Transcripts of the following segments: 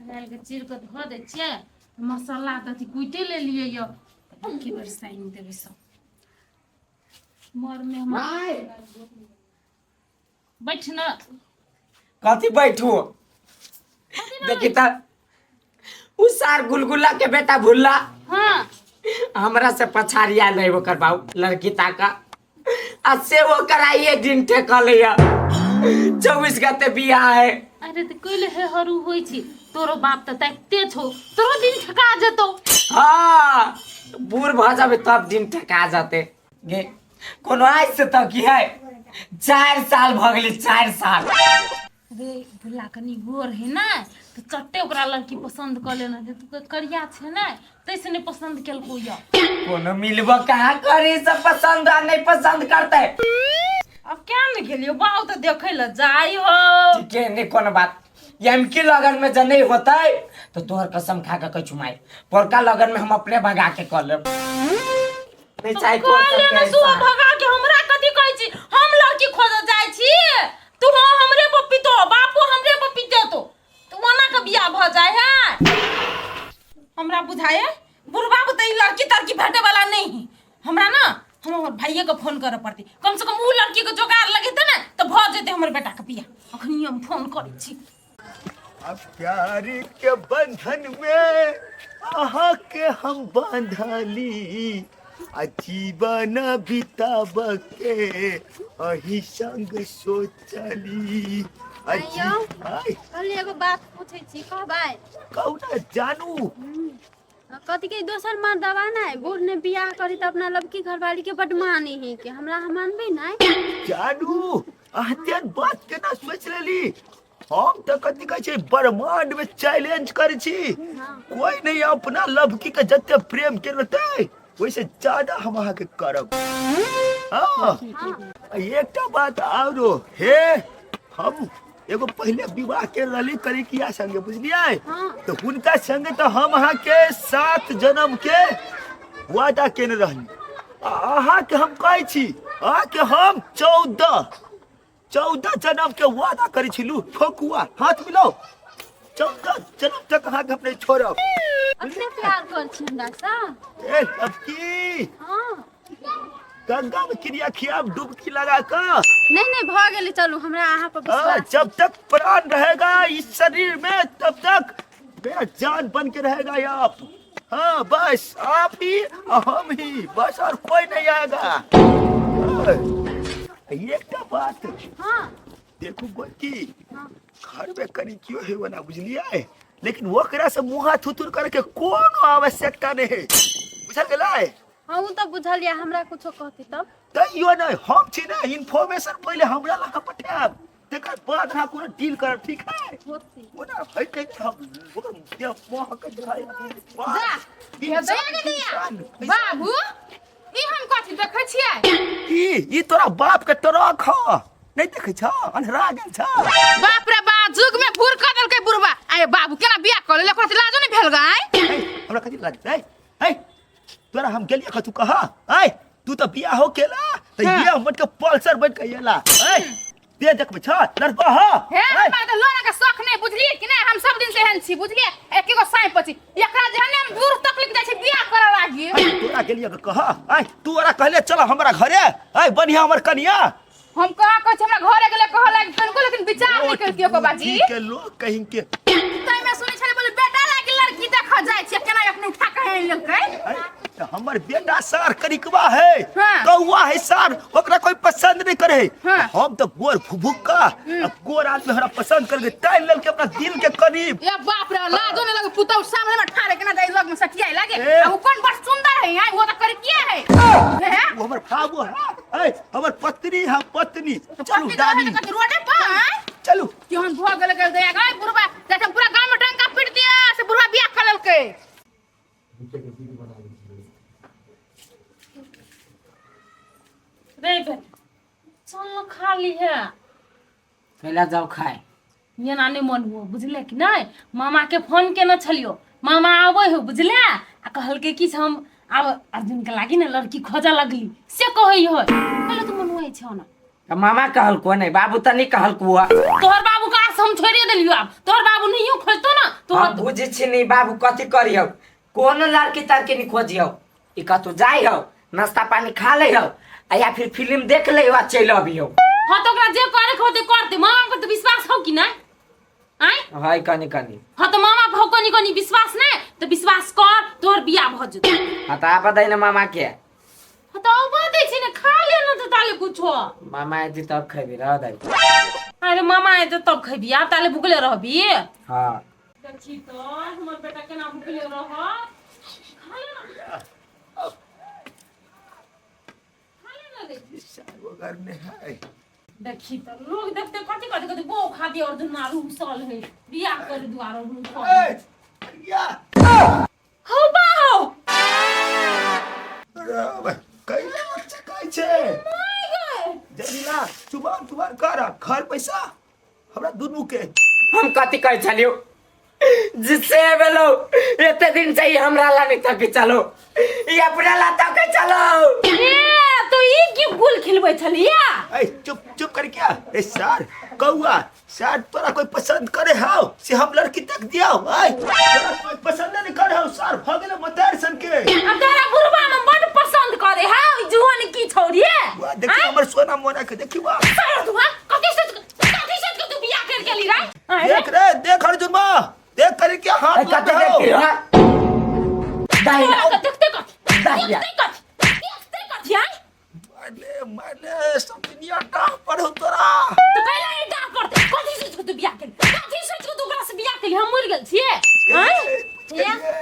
दालिके चीर कऽ धऽ दै छियै। मसाला तऽ अथी कुइटे लेलियै यऽ, एके बेर सानि देबै सब। मर मेहमान बैठ न। कथी बैठू? देखी त, उ सार गुलगुला के बेटा भुल्ला। हमरा से पछाड़ी आयल रहे ओकर बाबू लड़की ताका आ से ओकर आइए दिन ठेकल है, 24 गते बियाह है। अरे तऽ कैले हे हरू होइ छी? तोरो बाप तऽ ताकिते छौ, तोरो दिन ठेका जेतौ। हाँ, बूढ़ भऽ जाबे तब दिन ठेका जाते गे। कोनो आज से तऽ की है, 4 साल भऽ गेलै, 4 साल। रे भुल्ला कनि गोर है ने तऽ चट्टे ओकरा लड़की पसन्द कऽ लेना छै। तू करिया छै ने, ताहिसँ नहि पसन्द केलकौ यऽ। कोनो मिलबो कहाँ करी सब पसंद आ नहीं पसंद करते। अब क्या ने गेलियो बाउ तऽ देखै लए जाइ हो। ठीक है, नहीं कोनो बात। एमकी लगन में जब नहीं होता है तो तोहर कसम खा के कहै माई, पोरका लगन में हम अपने भगा के कर लेब। नहीं चाहे कोई कहले सबके ने सुबह ऐसा। भगा के हमरा कथी कहै छी? हम लड़की खोजऽ जाइ छी, तू हमरे पर पितो, बापो हमरे पर पीते तो ओना के बियाह भऽ जाय है। हमरा बुझाए बुढ़बा तऽ ई लड़की तड़की भेटे वाला नहीं है। हमरा ना हम हमर भाइये के फोन करऽ पड़तै। कम से कम उ लड़की के जोगाड़ लगेतै ने तऽ भऽ जेतै हमर बेटा के बियाह। अखनी हम फोन करै छी। अब प्यार के बंधन में अहाँ के हम बांधली आ जीवन बिताब के अही संग सोचली आ जी- आइयो। आइ, कहली एगो बात पूछै छी, कहबै? कहू ना जानू। कथी के दोसर मर्दबा नहि बूढ़ ने बियाह करी तऽ अपना लबकी घरवाली के बड मानी है के हमरा अहाँ मानबै नहि? जानू, अहाँ तेहन बात केना सोचि लेली? हम तऽ कथी कहै छै, ब्रह्मांड में चैलेंज करै छी, कोई नहीं अपना लड़की के जते प्रेम केलतै ओहिसे ज्यादा हम अहाँके करब। हाँ, आ एकटा बात आरो हे, हम एगो पहिले विवाह के रहली करिकिया संगे, बुझलियै? तऽ हुनका संगे तऽ हम अहाँके 7 जन्म के वादा केने रहली आ अहाँके हम कहै छी, अहाँके हम 14 14 जन्म के वादा करै छी। लू ठोकुआ, हाथ मिलाओ। 14 जन्म तक अहाँके हम नहि छोड़ब। अतने प्यार कर छी हमरा सँ? ए अब की गंगा में क्रिया खियाब डुबकी लगा कऽ। नहीं नहीं, भऽ गेलै, चलू, हमरा अहाँ पर हाँ, विश्वास। जब तक प्राण रहेगा इस शरीर में तब तक मेरा जान बन के रहेगा ये आप। हाँ, बस आप ही और हम ही, बस और कोई नहीं आएगा। हाँ, एकटा बात। देखू गोलकी, घर में कनी क्यों है बना, बुझलिए? लेकिन ओकरा से मुँह थुथुर करके कोनो आवश्यकता नहीं है, बुझल गेलै? हाँ, ओ तऽ बुझल यऽ। हमरा कुछो कहती तब? तैयो नहीं, हम छी ने, इन्फॉर्मेशन पहिले हमरा लग पठायब, तकर बाद अहाँ कोनो डील करब, ठीक है? होती। ओना है के हम ओकर देह मोह के देखाय। जा, दया के दिया। बाबू, ई हम कथी देखै छियै? की? ई तोरा बाप के ट्रक ह, नहीं देखै छ? अन्हरा गेल छ। बाप रे बा, जुग में भूर कर देलकै बुढ़बा। आय बाबू, केना बियाह कर लेले? कथी लाजो नहीं भेल गै? ए, हमरा कथी लाज? ए ए, तोरा हम गेलिए कथू कह? ए, तू तो बियाह हो केला त ये हमर के पल्सर बन के येला। ए, दे देखबै छ लड़का ह। हे, हमरा तऽ लोरा के शौक नहीं, बुझलिए कि नहीं? हम सब दिन से एहन छी, बुझलिए? एक एगो साई पची एकरा जेहन हम दूर तकलीफ जाइ छै बियाह करऽ लागी। ए, तोरा गेलिए के कह? ए, तू ओरा कहले चल हमरा घरे, ए बढ़िया हमर कनिया। हम कहाँ कहै छी? हमरा घरे गेले कहऽ लागि तनिको, लेकिन विचार नहीं केलकै ओकर बाजी। बुद्धि के लोग कहीं के। तै में सुनै छलै, बोले बेटा लागि लड़की देखऽ जाइ छै, केना अखनी उठा के आनि लेलकै? अरे, तऽ हमर बेटा सार करिकवा है। कौआ है सार, ओकरा कोई पसंद नहीं करे है। हम तो गोर भुभुक्का आ गोर आदमी हमरा पसंद कर के तानि लेलकै अपना दिल के करीब। ए बाप रे, लाजो नहीं लगे, पुतौ सामने में ठाड़े केना जाई लग में सटियाई लागे। ए। आ उ कोन बड़ सुंदर है? आय वो त करिकिया है। हे? वो हमर बाबू है, ए हमर पत्नी है, पत्नी। चलू पत्नी दादी। तो रोडे पर आय? चलू। केहन भऽ गेल गेल दया गै बुढ़बा, जैसे पूरा गांव में डंका पीट दिया से बुढ़बा बियाह कर लेलकै। रे बेटा, चल न खा ली है। पहला जाओ खाए। एना नहि मन हुओ, बुझले कि नहि? मामा के फोन केने छलियो, मामा आबै हो, बुझले? आ कहलकै कि से हम आब अर्जुन के लागी ने लड़की खोजऽ लगली, से कहै हो। पहिले तऽ मनुआइ छौ ने। तऽ मामा कहलको नहि, बाबू तऽ नहि कहलको। तोहर बाबू के आस हम छोड़िए देलियो। आब तोहर बाबू नहियो खोजतो ने तो हम बुझै छी नी बाबू कथी करियौ, कोनो लड़की तड़की नहीं खोजियौ। ई कतौ जाइ हौ, नाश्ता पानी खा ले हौ आ या फिर फिल्म देख ले आ चलि अबियौ। हाँ तो ओकरा जे करे के होतै करतै। मामा पर तो विश्वास हौ कि नहीं? आँय? है कनी कनी। हाँ तो मामा पर हौ कनी कनी विश्वास नहीं तो विश्वास कर, तोहर बियाह भऽ जेतौ। हाँ तो आप बताइ ना मामा के। हाँ तो अब दै छी ने, खा ले ना तो ताले कुछो। मामा एती तब खैबी, रह दे। अरे मामा एते तब खैबी, आब ताले भुखले रहबी। हाँ। देखी तो हमर बेटा केना भुखले रहत। खा ले ना, खा ले ना रे। घर में है। देखी तो लोग देखते कथी कथी कथी बो खा दिया और दुना रूसल है बियाह करे दुआर रूसल। ए, या हो बा हो। अरे भाई कैले बच्चा कहै छै जमीला चुबान चुबान कर घर पैसा हमरा दुनू के। हम कथी कहै छलियौ जिससे भेलो एते दिन से ई हमरा ला नहीं तक चलो, ई अपना ला तक चलो। ए तो ई की गुल खिलबै छलिया? ए चुप चुप कर क्या ए सर कौआ सर तोरा कोई पसंद करे हौ से हम लड़की तक दियाओ। ए तोरा कोई पसंद नहीं करे हौ सर भ गेल मतार सन के। अब तोरा बुढ़वा में बड पसंद करे हौ ई जुआन की छौरी। वाह देखी हमर सोना मोना के देखी वाह। सर तू कथी सोच के तू बियाह कर गेली रे? देख रे देख अर्जुन मां देख करे क्या हाथ ए, कथी लग रहा देखती हो? दाहिना। देखते कथी दाहिना। देखते कथी देखते कथी आय? मारले मारले सब दुनिया डाह पर हो तोरा। तो कैला ई डाह पड़ते? कथी सोच के तू बियाह केली? कथी सोच के तू ओकरा से बियाह केली? हम मरि गेल छियै आय?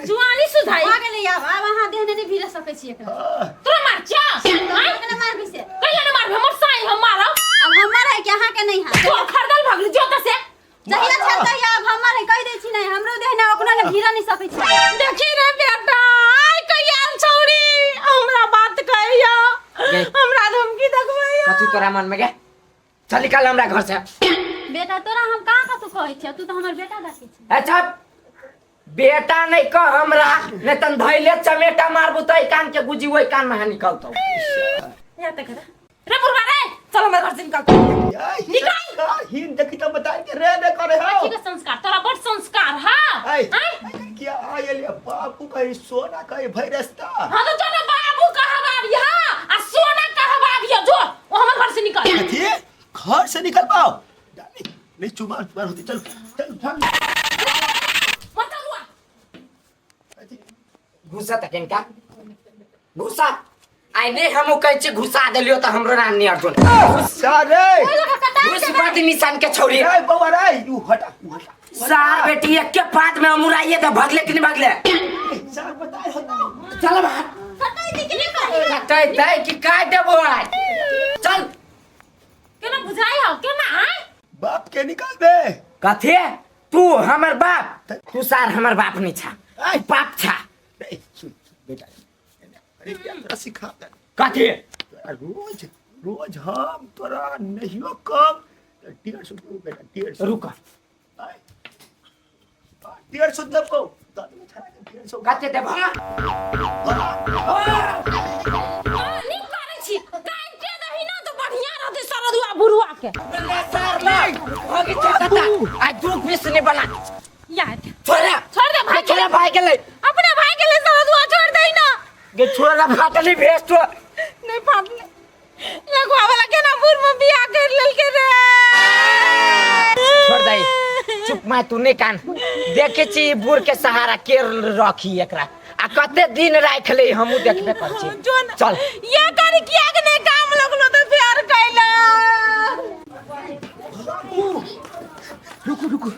जुआनी सुधाई भऽ गेलै आब, आब अहाँ देह नहि भिड़ सकै छी एकरा। तोरा मार चा अहाँ केना मारबै से? कैला ने मारबै? हमर साई हम मारब। आब हमर है कि अहाँके नहि है? तोर खरदल भगली जोत से। जहिया छै तहिया आब हमर है, कहि दै छी नहि हमरो देह नहि ओकरो नहि भिड़ नहि सकै छी। देखी रे बेटा आइ कहिया छौरी हमरा बात कहैया, हमरा धमकी देखबैया। कथी तोरा मन में गे? चल निकाल हमरा घर से। बेटा तोरा हम कहाँ कतौ कहै छियौ, तू तऽ हमर बेटा देखै छी। अच्छा बेटा नहीं कह हमरा, नहीं तन धैले चमेटा मारबू त ई कान के गुजी ओइ कान में निकलतौ। या त कर रे बुढ़वा रे, चल हमर घर से निकल। निकाल हिन देखी त बता के रे ने करे हो। कथी के संस्कार? तोरा बड़ संस्कार हा। ऐ किया आयल बापू कहि सोना कहि भई रास्ता। हां तो चल बाबू कहबाब यहाँ आ सोना कहबाब यहाँ, जो ओ हमर घर से निकल। कथी घर से निकल पाओ? डाली नहीं चुमार चुमार होती, चल चल भाग। मत हुआ। घुसा त केनका घुसा आइ नहीं हम कहै छी घुसा देलियो त हमरो नाम नहीं अर्जुन। घुसा रे घुस बद निशान के छौरी। ए बौआ रे you हटा उ हटा। सार बेटी एक के पात में अमुराइए त भगले कि नहीं भगले? सार बताए होता। चल बाहर। कटै दी कि नहीं करी? कटै दै कि काट देबो आइ। चल। केना बुझाइ हौ केना आइ? बाप के निकाल दे। कथी? तू हमर बाप? तू सार हमर बाप नहीं छा। आइ बाप छा। ए सुन बेटा अरे क्या तोरा सिखा दे। कथी? तोरा रोज रोज हम तोरा नहियो कम 150 देबो बेटा, 150। रुक। आइ। 150 देबो। दादी में छड़ा के 150। कते देबो? नीक करै छी काटि दही ना तो बढ़िया रहतै सरदुआ बुढ़ुआ के। सार नहीं होगी चकता आ दू पीस नहीं बना। यार छोड़ा छोड़ दे भाई। छोड़ा भाई के ले। अपना भाई के ले सरदुआ छोड़ दे ना। गे छोड़ा फाटली भेस तो नहीं फाटले। एगो वाला के ना बुढ़ में बियाह कर लेलके रे। छोड़ दे चुप माय तू नहीं कान देखे छी बूढ़ के सहारा के रखी एकरा आ कते दिन राख ले हमहू देखबे कर छी। चल ये कर किया के नहीं काम लगलो तो प्यार कैला। रुको रुको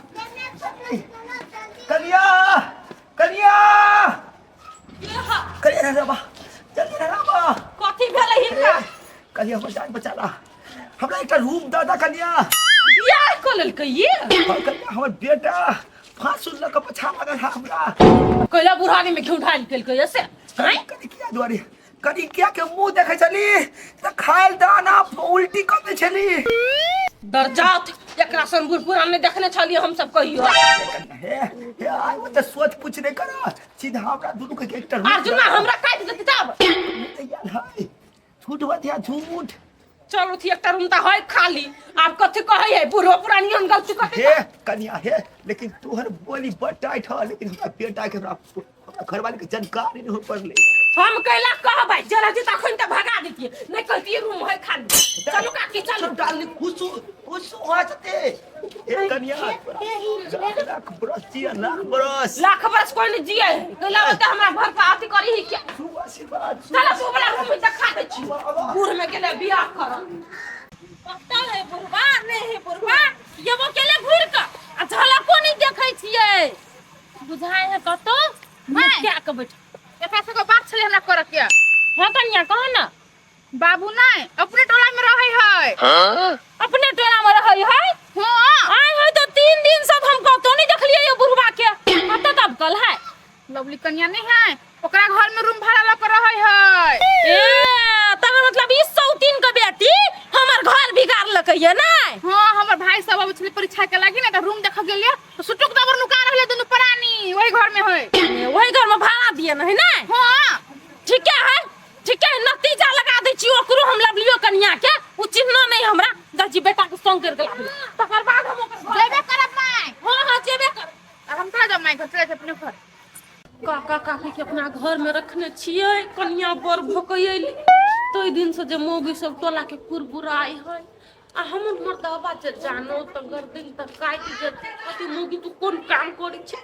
कन्या कन्या कन्या रे बाबा जल्दी रे बाबा। कथी भेलै हिनका? कन्या हमर जान बचाला, हमरा एकटा रूम दऽ दऽ कन्या। बियाह कऽ लेलकै ये? हाँ, कन्या हमर बेटा फांसुल लऽ कऽ पछा लागल है हमरा। कैला बुढ़ानी में घी ढाल केलकै ये से? आँय? कनी किया दुआरे कनी किया के मुंह देखै छली तऽ खायल दाना उल्टी कऽ दै छली। दर्जात एकरा सन बूढ़ पुरान नहि देखने छलियै हम सब कहियो। हे हे आइ ओते सोच पूछ नहि कर, सीधा हमरा दुनू के एकटा रूम अर्जुना हमरा काटि देतै तब। तैयार है। झूठ बतिया झूठ। चलू थी एकटा रूम तऽ है खाली। आब कथी कहै है बूढ़ो पुरानी हम गलती कथी? हे कनिया हे, लेकिन तोहर बोली बड़ टाइट ह, लेकिन हमरा बेटा के, हमरा हमरा घरवाली के जानकारी नहीं हो पड़ले। हम कैला कहबै जरा जी तखन तऽ भगा देतियै, नहीं कहतियै रूम है खाली। चलू काकी चलू। डालनी खुश खुश हो जते। हे कनिया, लाख लाख बरस जिया, लाख बरस। लाख बरस कोई नहीं जिए है। कैला होते हमरा घर पर आती करी ही क्या? शुभ आशीर्वाद। चलो तू वाला रूम में देखा दै छी। बूढ़ में गेले बियाह करऽ। पता है बुढ़वा नहीं है बुढ़वा ये वो केले घूर के आ झलको नहीं देखै छियै, बुझाय है कतौ क्या के बैठ। एकरा सबके बात छलै हमरा करऽ के। हाँ कनिया कह ना। बाबू नहीं अपने टोला में रहै है। अपने टोला में रहै है? हाँ। आय है तो 3 दिन से हम कतौ नहीं देखलियै ये बुढ़वा के, कतौ तब कल है। लवली कन्या नहीं है, ओकरा घर में रूम भाड़ा लऽ के रहै है। ए तब मतलब ई 103 के बेटी हमर घर बिगाड़ लकै ये नै? हाँ, हमर भाई सब अबै छलै परीक्षा के लागी ने, तऽ रूम देखऽ गेलियै तऽ सुटुक दबर नुका रहलै दुनू प्राणी वही घर में है। ए, वही घर में भाड़ा दिए न है नै? हाँ। ठीके है ठीके है, नतीजा लगा दै छी ओकरो हम लवलियो कन्या के, उ चिन्हना नहीं हमरा। दर्जी बेटा के संग कर गेला तकर बाद हम ओकर घर जेबे करब माय। हाँ हाँ जेबे करब। आ हम कहाँ जाब माय घर, चलै अपने घर। काका काकी के अपना घर में रखने छियै, कनिया बर भोकैली तै दिन से जे मौगी सब टोला के कुरबुराइ है आ हमर मर्दबा जे जानो तऽ गर्दन तऽ काटि जेतै। अति मौगी तू कोन काम करै छै?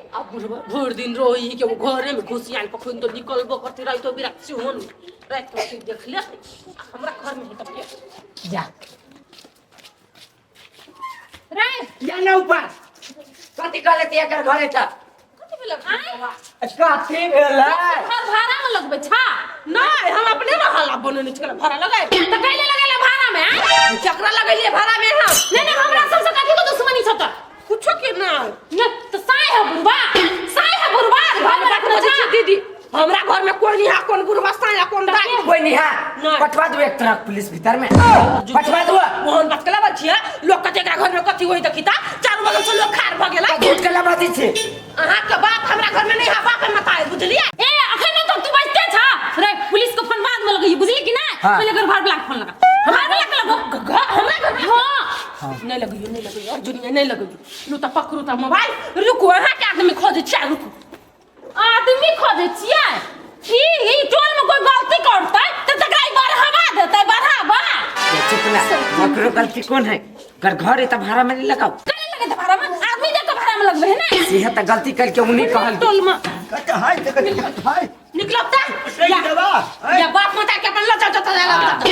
आ बुढ़बा भरि दिन रही के घरे में घुसियाल कखन तो निकलबो करतै, राइतो बिरात सेहो नहि, राति के देख ले आ हमरा घर में हेतै के। जा रे या ना ऊपर कथी कहले ते एकर घरे त? कथी भेलै? आँय? कथी भेलै? घर भाड़ा में लगबै छा? नहीं, हम अपने रहला बनेने छियै, भाड़ा लगाए। तऽ कैले लगेले भाड़ा में? आँय? चकरा लगेलिए भाड़ा में हम। नहीं नहीं, हमरा सबसे कथी के दुश्मनी छौ तोर? कुछो के ना। नहीं तऽ साय है बुढ़बा, साय है बुढ़बा घर में रखने बजै छा। छी दीदी, हमरा घर में कोई नहीं है, कोन बुढ़बा साया कोन दाई। कोई नहीं है। नहीं। पटवा दू एक तरह पुलिस भीतर में पटवा दू। ओहन बात कला बात छियै, लोक कते एकरा घर में कथी होई देखी ता चारू बगल से लोग खार भ गेलै। झूठ के लबाजी छी। अहाँ के बाप हमरा घर में नहीं है, बाप मत आए बुझलियै? ए अखन तो तू बजते छा रे, पुलिस को फोन बाद में लगइए बुझली कि ना? हाँ। पहले घर वाला के फोन लगा, हमरा वाला के लगो, घर हमरा घर में। हाँ। नहीं लगइयो, नहीं लगइयो अर्जुन, नहीं लगइयो। लू त पकड़ू त मोबाइल, रुकू अहाँ के आदमी खोजै छियै, रुकू आदमी खोजै छियै। ई ई टोल में कोई गलती करतै त तकरा ई बढ़ावा देतै, बढ़ावा। ये चुप ना, ओकरो गलती कोन है? कर घर है त भाड़ा में नहीं लगाओ। कैले लगे त भाड़ा में? आदमी देख के भाड़ा में लगबै है ना? सीहे त गलती करके उन्हीं कहल। टोल में कते हाय ते कते हाय निकलब त सही देबा। या बाप माता के अपन लजा जता हाँ।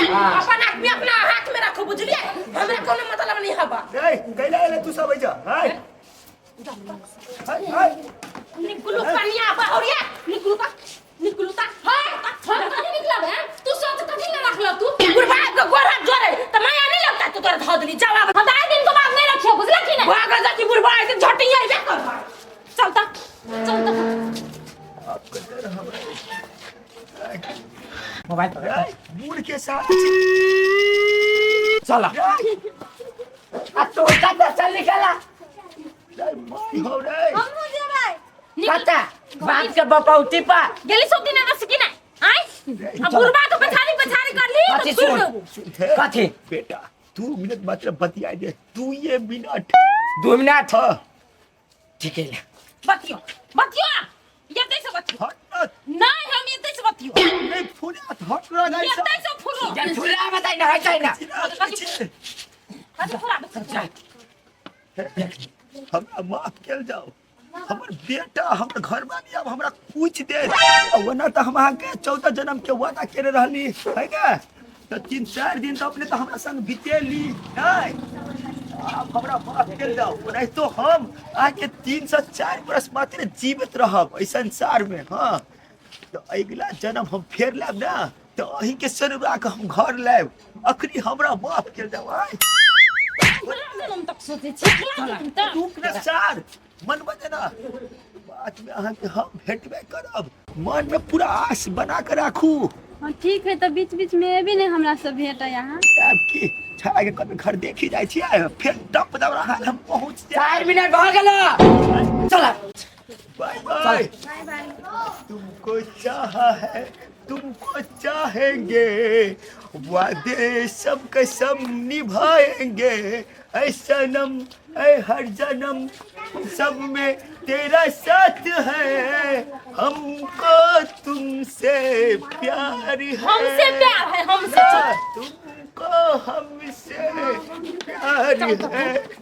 अपन आदमी अपना हाथ में रखो बुझलिए, हमरा कोनो मतलब नहीं हबा। रे कैला एले तू सब एजा? हाय हाय हाय निकलू कनिया बहुरिया, निकलू ता, निकलू ता। हाय हम कहीं निकलब है? तू सोच कथी ले रखल तू? बुढ़बा के गोर हाथ जोड़े त माया नहीं लगता, तू तोरा धऽ देली जाओ आब। हम आए दिन के बाद नहीं रखियो बुझला कि नहीं? भाग जा कि बुढ़बा ऐसे झटी आइबे करबा। चलता चलता। आपके डर हमरा मोबाइल पकड़। रे बूढ़ के साथ चला रे आ तो कता चल निकला। रे माई हो रे। हमहूँ जेबै। कता बाप के बपौती पर गेली सब दिन रस कि नहीं? आय अब बुढ़बा के पछाड़ी पछाड़ी कर ली कथी तो सुन? सुन। सुन हे, कथी? बेटा 2 मिनट मात्र बतिया दे, 2 मिनट। 2 मिनट? हाँ। ठीक है। बतियो बतियो ये से बतियो। हट ना। नहीं हम ये से बतियो। नहीं फूले हट ना नहीं ये से फूलो। जब फुला बताई ना है ना। कथी फुला बतियो? हमरा माफ कल जाओ, हमर बेटा हमर घर में अब हमरा पूछ दे, ओना तो हम अहाँके 14 जन्म के वादा केने रहली है ने, तो 3-4 दिन तो अपने तो हमरा संग बितेली नहीं, आप हमरा माफ कल जाओ, नहीं तो हम अहाँके 3 से 4 बरस मात्र जीवित रहब एहि संसार में। हाँ तो अगिला जन्म हम फेर लायब ना, तो अहीं के सनुरा के हम घर लायब, अखनी हमरा माफ कल जाओ। आय हम तक सोचै छी रुक ना सार मन बजना बात में अहाँके हम भेटबे करब, मन में पूरा आस बना के राखू। हाँ ठीक है, तो बीच बीच में एबी नहीं हमरा सब भेट यहाँ। आब की छाड़ा के कभी घर देखी जाइ छियै, फेर टप दौड़ा हाल हम पहुँच जाए। 4 मिनट भऽ गेलो, चल बाय बाय। तुमको चाहा है, तुमको चाहेंगे, वादे सब कसम निभाएंगे, ऐ सनम ऐ हर जन्म सब में तेरा साथ है, हमको तुमसे प्यार है। हमसे प्यार है, हमसे। तुमको हमसे प्यार है।